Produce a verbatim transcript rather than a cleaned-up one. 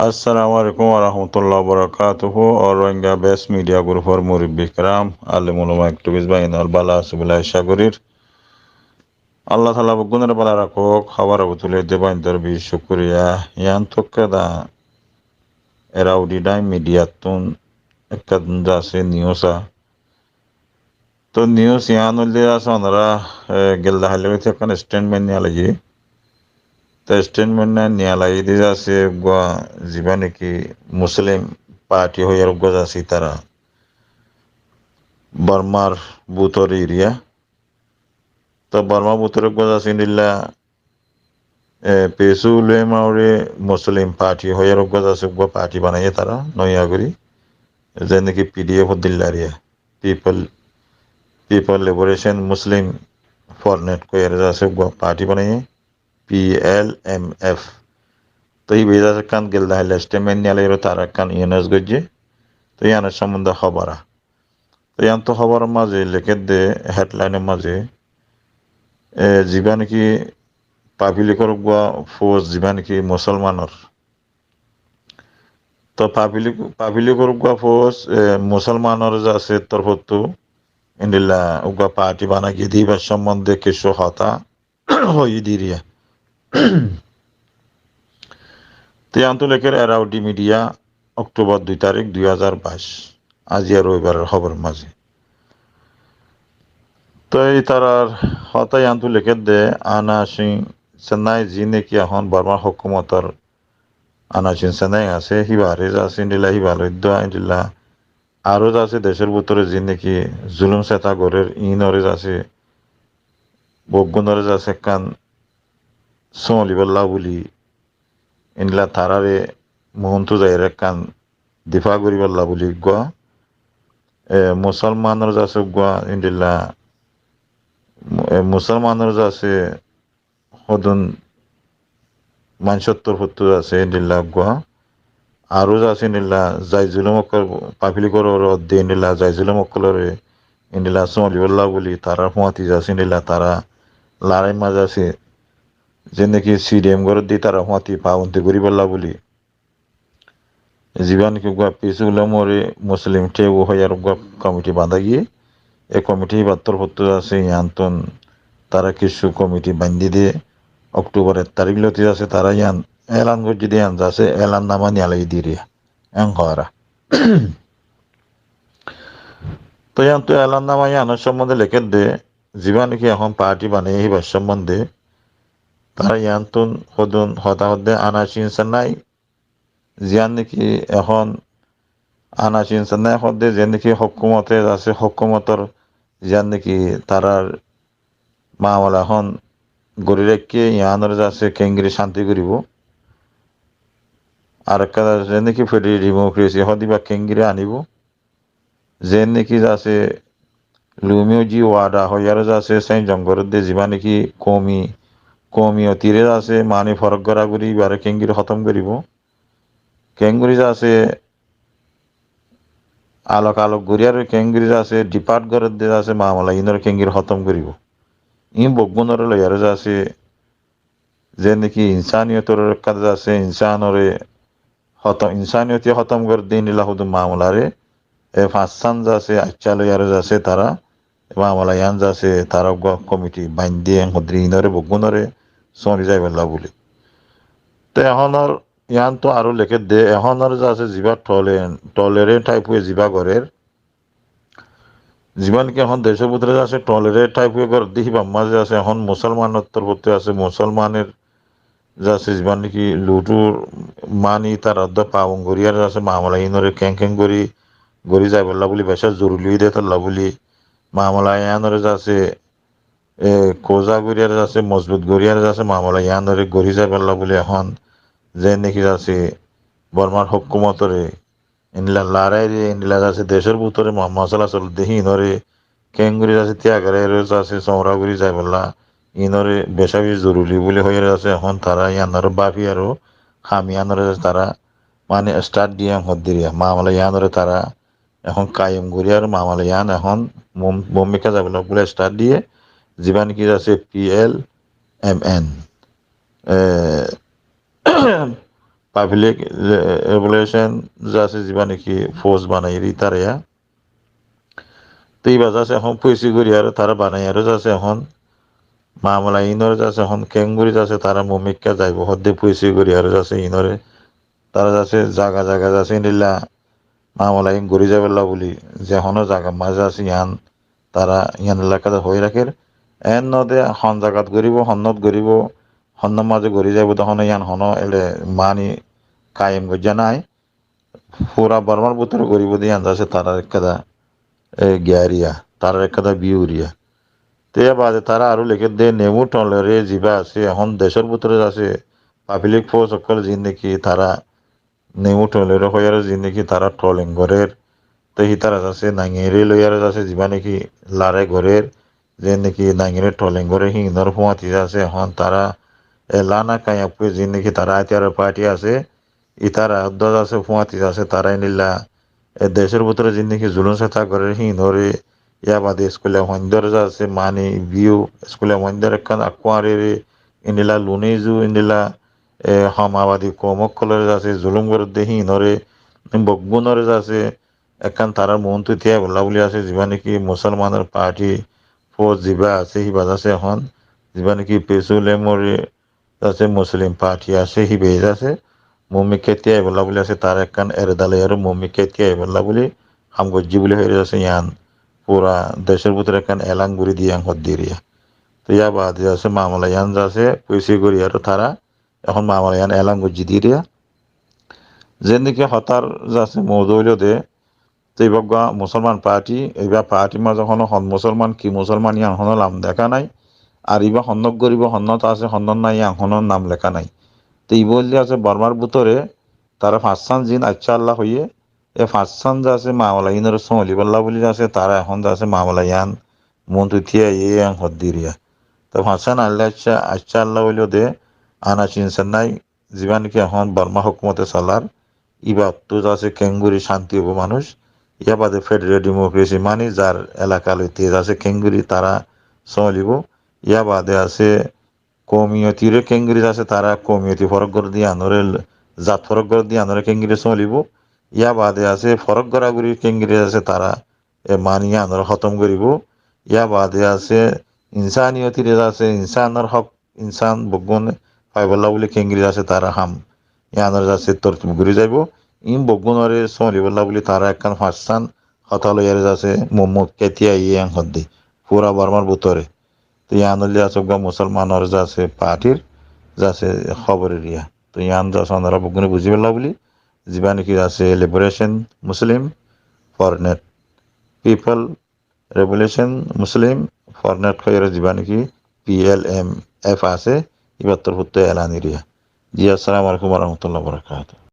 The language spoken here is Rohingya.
Assalamu alaikum warahmatullahi wabarakatuhu. All Rohingya Best Media Group or murubbi kiram, alim ulama, activist bái ókkol bála asó buli acá gorir. Allah taala beggúnore bála rakók. Hóbor ókkol tuli de báintor beci cúkuriya. Yián tóu ekkán Erraoudi Time Media ttún ekkán zasé news a. Tóu news yián óilde zasé onora, e, gelde háilla ekkán statement niya laiyé. Tóu statement niya laiyé de zasé uggwá zibá niki Muslim party hoiyar uggwá zasé tará Bormar bútore eriya. Tóu Bormar bútore uggwá zasé endilla, e, Peace Ulema ore Muslim party hoiyar uggwá zasé uggwá party banaiyé tará noya gorí. Zendilla ki P D F dilla eriya. People, People Liberation Muslim Front hoiyar zasé uggwá party banaiyé, P L M F. Tóu ibá zasé ekkán gelde háilla statement niya laiyé tará ekkán announce goijjé. Tóu yián or sombonde hóbor a. Tóu yián tóu hóbor or mazé lekédde headline or mazé, e, zibá niki public or uggwá force zibá niki Musolmanor. Tóu public, public or uggwá force, e, Musolmanor zasé torfóttu endilla uggwá party banaiyé de ibár sombonde kessú hotá hoiyé de eriya. Tóu yián tóu lekér Erraoudi Media, October dui tarík dui házar bais, aijja roibar hóbor or mazé. Tóu ítarar hotá yián tóu lekédde Anna Singh Sena zibá niki ehón Bormar hókumotor Anna Singh Sena asé, híbare zasé endilla híba loiddé endilla. Aró zasé decór bútore zibá niki zulum seta gorér, iínore zasé, beggúnore zasé ekkán sómali bolla buli, endilla tarare muúntu zaiyóre ekkán difa gorí bolla buli uggwá, e, Musolmanor zasé uggwá endilla, e, Musolmanor zasé hodún maincór torfóttu zasé endilla uggwá. Aró zasé endilla zai zulum ókkol, public or uore endilla zai zulum ókkolore endilla sómali bolla buli tará fúañti zasé endilla tará lorai mazé asé. Zendilla ki C D M gorér de tará fúañti pabondi gorí bolla buli. Zibá niki uggwá Peace Ulema ore Muslim Tabua hoiyar uggwá komiti banda giyé. E komiti híbar torfóttu zasé yián ttún tará kessú komiti baindí de October ek tarík lóti zasé tará yián elan goijjé de yián zasé elan nama niya laiyé de eriya. Eén hoór. Tóu yián tóu elan nama yián or sombonde lekédde zibá niki ehón party banaiyé híbar sombonde tará yián ttún hodún hotá hoódde Anna Singh Sena ziyán niki ehón Anna Singh Sena hoódde ziyán niki hókumote zasé hókumotor ziyán niki tarár mamala ehón gorí raikké yiánore zasé keéngorí cánti goríbou. Ar ekkán zasé ziyán niki federal democracy hoódde ibá keéngorí aníbou. Ziyán niki zasé Lumiyo ji wada hoiyaré zasé sain zon gorédde zibá niki koumi, koumiyotire zasé mani forok gorá gorí ibáre keéngorí hótom goríbou. Keéngorí zasé alok alok gorí aró keéngorí zasé depart gorédde zasé mamala iínore keéngorí hótom goríbou. Iín beggúnore loiyaré zasé zendilla ki insaniyotor ekká zasé, insanore hótom, insaniyote hótom gorédde endilla hodún mamalare, e fañssán zasé aiccá loiyaré zasé tará, e mamala yián zasé tará uggwá komiti baindí en hoddí iínore beggúnore sóri zaibálla buli. Te ehónor yián tóu aró lekédde, ehónor zasé zibá tole, tolere thaip óiye zibá gorér, zibá niki ehón decór bútore zasé tolere thaip óiye gorédde híbar mazé zasé ehón Musolmanor torfóttu zasé Musolmaner zasé zibá niki luthur mani tará dó pabon gorí ar zasé mamala iínore keén keén gorí, gorí zaibálla buli beca zoruri óiye de tolla buli mamala yiánore zasé, e, koza gorí ar zasé mozbut gorí ar zasé mamala yiánore gorí zaibálla buli ehón zendilla ki zasé Bormar hókumotore endilla lorai re, endilla zasé decór bútore ma-, masála solde híinore keéngorí zasé tiyag gorí aró zasé sómra gorí zaibálla iínore beca beci zoruri buli hoiyaré zasé ehón tará yiánore báfi aró ham yiánore zasé tará mani start diye en hoddí eriya mamala yiánore tará ehón kayem gorí aró mamala yián ehón mum-, mummika zaibálla buli start diye zibá niki zasé P L M N. E, Public Re-, Revolution zasé zibá niki fous banaiyé ítara ya. Te íba zasé ehón fuisi gorí aró tara banaiyé aró zasé ehón mamala inor zasé ehón kengori zasé tara mumikka zaibo hoddé fuisi gorí aró zasé inore tara zasé zaga zaga zasé endilla mamala in gorí zaibolla buli ze hono zaga mazé zasé yián tara yián elakada hoi rakér. En node hon zagat goríbo, honnot goríbo, honnot mazé gorí zaibo de hono yián hono ele mani kayem goijjá nai. Fura Bormar bútore goríbo de yián zasé tarar ekkada, e, giyariya, tarar ekkada biyuriya. Te yá bade tara aró lekér de nemu tolere zibá asé, ehón decór bútore zasé, public force ókkol zindegi tara nemu tolere hoiyaré zindegi tara toleng gorér. Te hítara zasé nangeri loiyaré zasé zibá niki lare gorér, zindegi nangeri toleng gorér hínor fúañti zasé, ehón tara e lana kayakku zindegi tara átiyaror party asé, ítara dóz asé, fúañti asé, tara endilla e decór bútore zindegi zulum seta gorér hínore, yá bade iskule hoindor zasé mani biyu, iskule hoindor ekkán akkuarere, endilla lunizu, endilla e hom abadi koum ókkolore zasé zulum gorér de hínore, beggúnore zasé ekkán tarar muúntu tíyaibolla buli asé, zibá niki musolmanor party fous zibá asé, híba zasé ehón, zibá niki peaceful lemori zasé Muslim party asé, híba zasé mumikka tíyaibolla buli asé, tara ekkán ereda loiyaré mumikka tíyaibolla buli ham goijjé buli hoiyaré zasé yián fura decór bútore ekkán elan gorí diye yián hoddé riya. Te yá bade zasé mamala yián zasé fuisi gorí aró tara ehón mamala yián elan goijjé de riya. Zendegi hotár zasé moudu óilo de, te íba uggwá musolman party, íba party mazé hono hon musolman, ki musolman yián hono nam leká nai. Ar íba honnot goríbo, honnot asé, honnot nai yián hono nam leká nai. Te íba óilde asé Bormar bútore tara fañssán zin accá Allah hoiyé, e fañssán zasé mamala inore sólibolla buli zasé tara ehón zasé mamala yián muúntu tíyaiyé yián hoddé riya. Te fañssán aile accá, accá Allah óilo de ana cinsen nai, zibá niki ehón Borma hókumote salar, íbattu zasé kengori cánti óibo manúic, yá bade federal democracy mani zar elaka loite zasé kengori tara sólibo, yá bade asé koumiyotire kengori zasé tara koumiyoti forók gorér de yiánore, zat forók gorér de yiánore kengori sólibo, yá bade asé forók goragori kengori zasé tara e mani yiánore hótom goríbo. Yá bade asé insaniyotire zasé insanor hók insan beggún faibolla buli kengori zasé tara ham yiánore zasé tortib gorí zaibo. In beggúnore sólibolla buli tara ekkán fañssán hotá loiyaré zasé mumikka tíyaiyé yián hoddé fura Bormar bútore. Te yián óilde asé uggwá musolmanor zasé partyr zasé hóbor eriya. Te yián zasé onora beggúne buzibolla buli zibá niki zasé Liberation Muslim Front, People Revolution Muslim Front hoiyaré zibá niki P L M F asé, íbar torfóttu elan eriya. Ji, assalamu alaikum wa rahmatullahi wa barakatuhu.